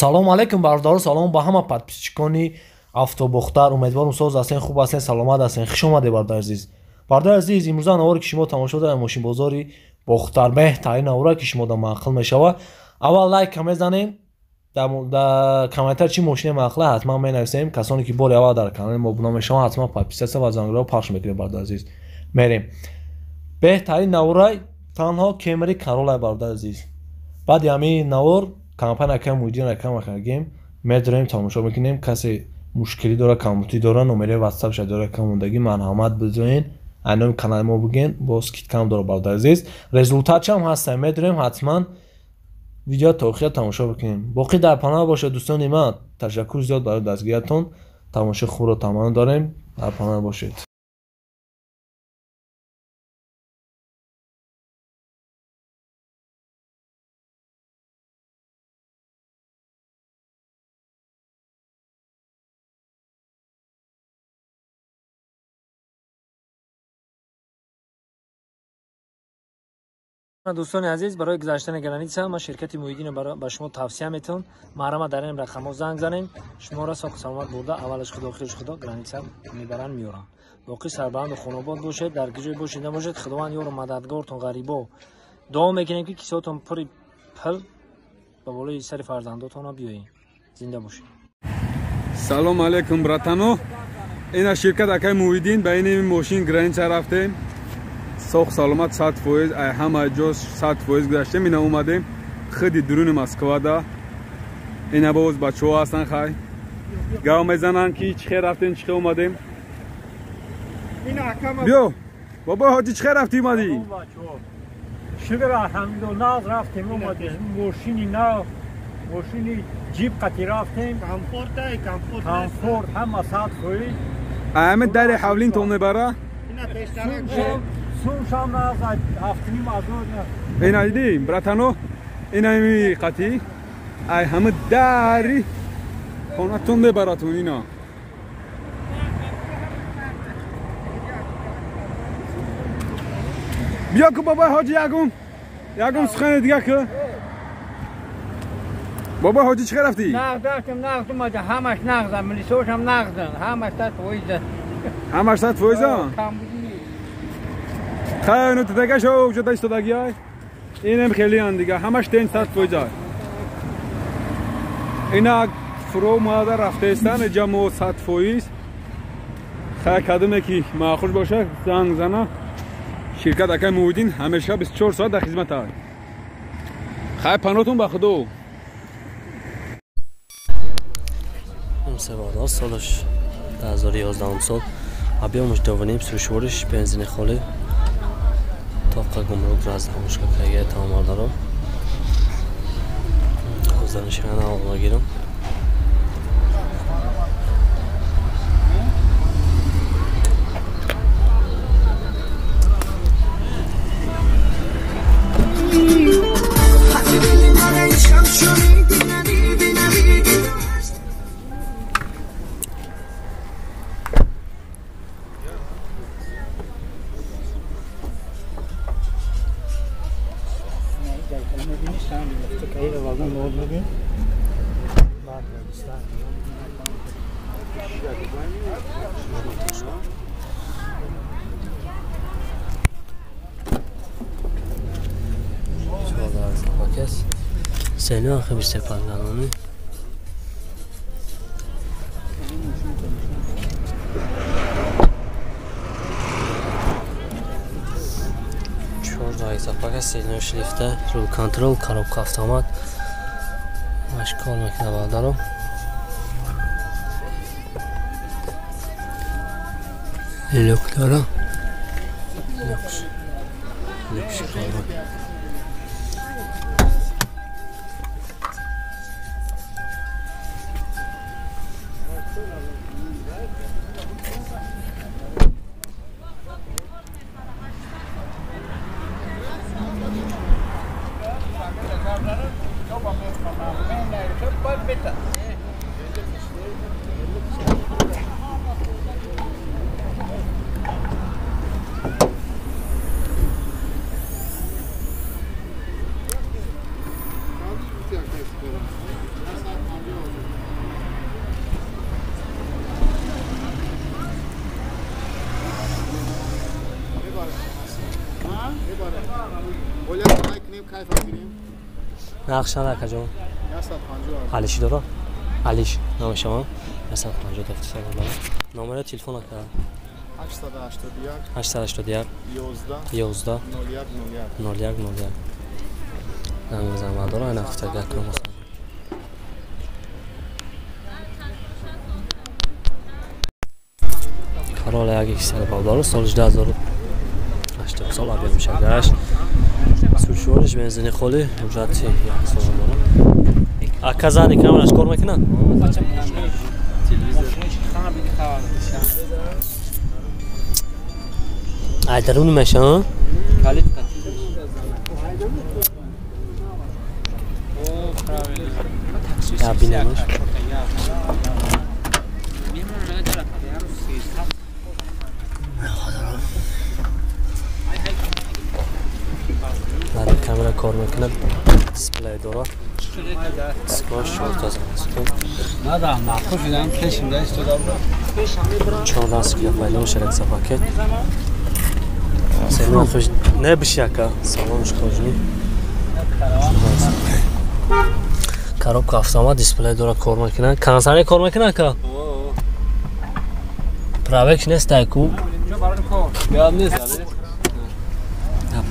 Салом алейкум бародаро, салом ба ҳама подписчикони Автобохтар. Умедворам соз ҳастен, хуб ҳастен, саломат ҳастен. Хуш омадед бародари азиз. Бародари азиз, имрӯза наворе ки шумо тамошо доред мошинбозори Бохтар беҳтарин наворе ки шумо да маъқул мешавад. Аввал лайка мезанем, дар комментар чӣ мошине маъқула ҳатман менависем. Касоне ки бори аввал дар канали мо обуна мешаванд, ҳатман подписаться ва зангро пахш мекунем. Бародари азиз, мерем. Беҳтарин наворай танҳо Кемри Королай бародари азиз. Баъди ҳамин навор компания кам муидин ракам кардем, медорем, тамошо мекунем. Касе мушкилӣ дора, камбудӣ дора, номери ватсап ша дора камондагӣ, марҳамат бизоен, айноми канали мо буген, боз скидкам дора бародари азиз. Результатшам ҳаста, медорем, ҳатман видео то охира тамошо бикунем. Боқӣ дар паноҳ бошед дӯстони ман. Ташаккур зиёд барои дастгириятон. Тамошои хубро таманно дорем. Дар паноҳ бошед. Дӯстони азиз, барои гузаштани граница ман ширкати Муҳиддинро ба шумо тавсия метавон. Маҳрама дар ин рақамҳо занг занем, шуморо соқу саломат бурда аввалаш худо, охираш худо граница мебаранд, меоранд. Боқӣ сарбаланду хонобод бошед, дар куҷое бошед набошед, Худованд ёру мададгортон ғарибо. Дуо мекунем ки кисотон пури пул ба болои сари фарзандотон биёед. Зинда бошед. Салом алейкум братано. Ина ширкат акай Муҳиддин ба ин мошин граница рафтем. Соқ саломат 100%, ай ҳама ҷо 100% гузаштем. Ина омадем худи дуруни Москвада. Ина боз бачаҳо ҳастанд, хай гав мезананд ки чӣ хел рафтем, чӣ хел омадем. Биё бобои ҳоҷӣ, чӣ хел рафтӣ омадӣ? Шукр алҳамдулиллоҳ, нағз рафтем омадем. Мошини нав, мошини ҷип қатӣ рафтем. Комфорт ҳама 100%. Ами дари ҳавлинтон мебара? Сумшам аз ҳафтним азор. Ина дидӣ братано, ина ми қатӣ ай ҳама дари хонатон мебаратон. Ина биё ку бобои ҳоҷӣ, ягум сухани дига ку. Бобои ҳоҷӣ, чӣ хел рафтӣ? Нағз рафтем, нағз омадем. Ҳамаш нағзам, милисошам нағзан, ҳамаш 100%. Ҳамаш 100%? Хай, ну тадагашо уҷода истодагиай. Инам хелиан дига, ҳамаш тен 100%. Ина фуро омада рафтаистан, иҷа мо 100%. Хай, кадоме ки маъқул боша занг зана. Ширкат акай Муҳиддин ҳамеша 24 соат дар хизмат аст. Хай, паноҳтон ба Худо. Севарда солаш 2011 сол объемаш 2.5 сушвориш бензини холӣ тоқа гумрук раздамушка кайга тамомардаро озданишана олагирам. Seni axı bir sepandanını. Чорда запака сени шлифта, рул контрол, коробка автомат. Машкор мекна бародаро. Люк дора. Люкс. Люкс кор. Нарх чанд акаҷон? Алиши дора? Алиш намешавам. 150 тафтиша дора. Номери телефон ака? 881 11 01 01. Занг бизан бардора, ана гуфтага акам. Corolla як XL бардора, соли 2008 сол объем мешавад. Сушвориш бензини холи, ҳуҷҷати як сола дорам. Ака зани камераш кор мекунад? Ай дарун меша? Я бинамаш. Камера кор мекунад, дисплей дорад. Дисплей 14 кило пайдо мешавад за пакет. Салон хуш не биши ака, салонш хожни. Коробка автомат, дисплей дорад, кор мекунад. Кондиционер кор мекунад ака? Правекш нест айку.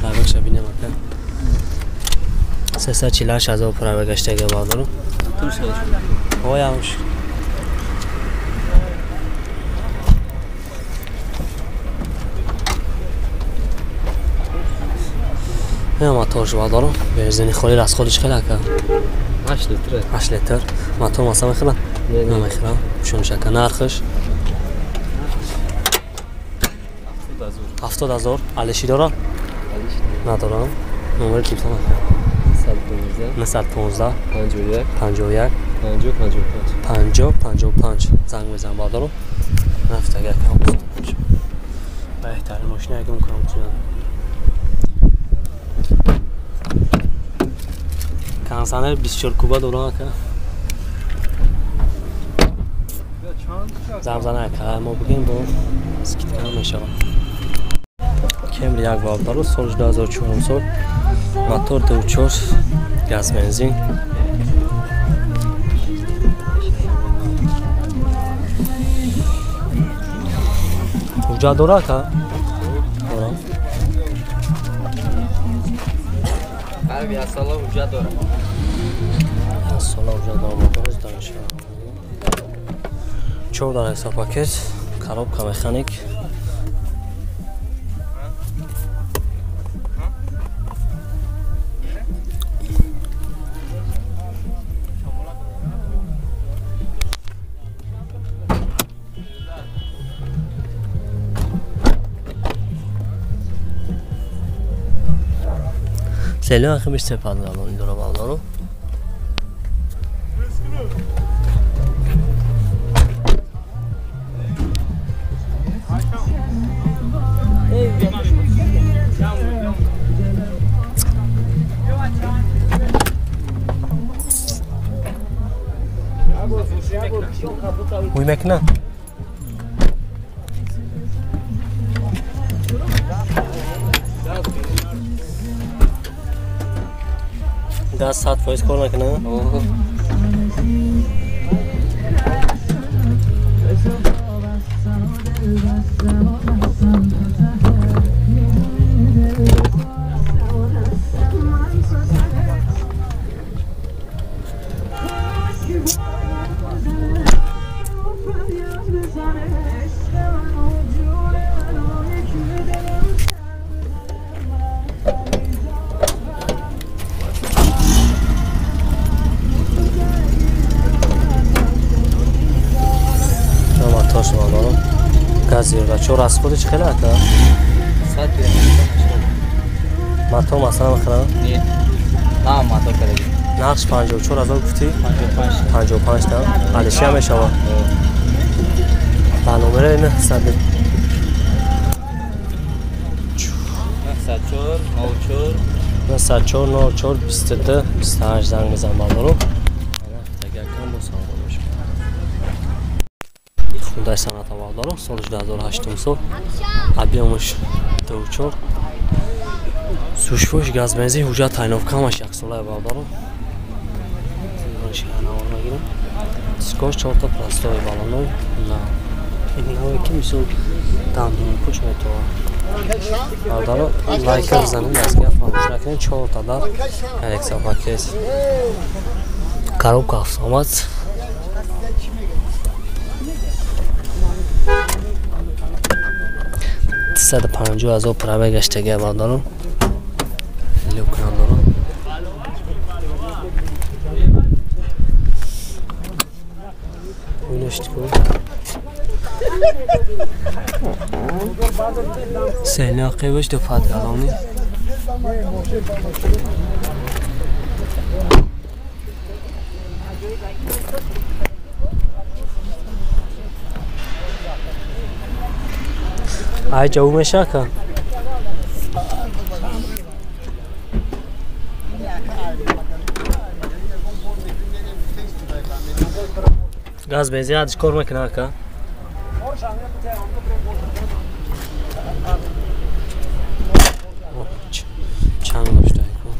Правекша бинем ака. 348 ҳазор праве гаштага бардорам. Оямш. Ин моторш бардорам. Бензини холи расходиш хеле ака. 8 литр. 8 литр. Мотор маса мехӯрад? Намехӯрад. Чунш ака нархш 70 ҳазор. Алиши дорад? Надорам. Номери телефон ака? 915 51 51 50 55 50 55. Занг мезанам бардорам. Нафтага кам беҳтарин мошина ягон кам кунам. Кондиционер 24 куба дорам ака. Занг зана ака, мо бигем бо скидка мешавад. Кемри як бардору, соли 2004 сол. Мотор 2.4 газ бензин. Ҳуҷҷат дора ака? Дорам. Як сола ҳуҷҷат дорам. Як сола ҳуҷҷат дорам, мотораш данша. 4 дана ҳисоб пакет, коробка механик. Селё ахи биште падгалон дора балдору. Ҳуй мекунад? Газ 100% кор мекунад? Газ 4 расходиш хеле ака? Мотор масалан мехӯрад? Не. На мотор кардаги. Нархш 54 ҳазор гуфтӣ? 55 та. Алиши ҳам мешавад. Ба номери 900 904 04 904 04 22 28 занг мезанам бардору. Кам бо савдо мешавад. Хундай санъат аввалдоро, соли 2008 сол, объемаш 2.4, Сушфош газ бензин ҳуҷҷат тайновка ҳамаш яксолае бародаро. Мегирам. Дискош 4 та простой балоной на. Ин наве ки мисол дандункуш метова. Бародаро лайка бизанед, дастгира фаромӯш накунед. 4 та дар электропакет. Коробка автомат. 350,000 пробег гаштага бародаро. Люк надорам. Ойнашт ку. Сели ақибаш ду патгалони. Ай ҷавоб меша ака? Газ бензин ҳадиш кор мекунад ака? Чанд дошта кор?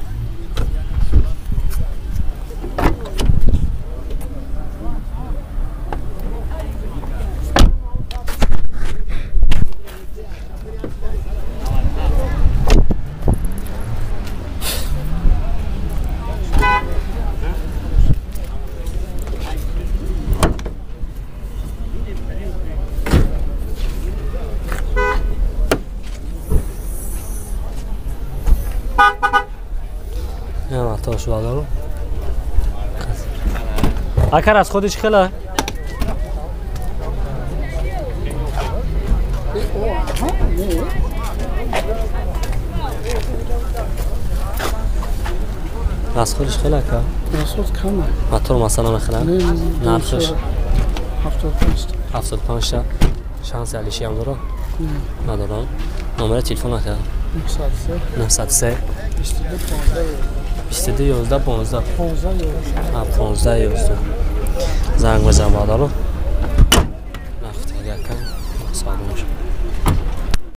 Акар аз худиш хела? Аз худиш хела ака? Аз худ кама. Мотор масала мехела? Нархш? 75. 75 та. Шанси алиши ҳам дора? Надорам. Номери телефон ака? 903 22 11 15 15 11. Занг бизан бародаро. Нахт ака савдо мешавад.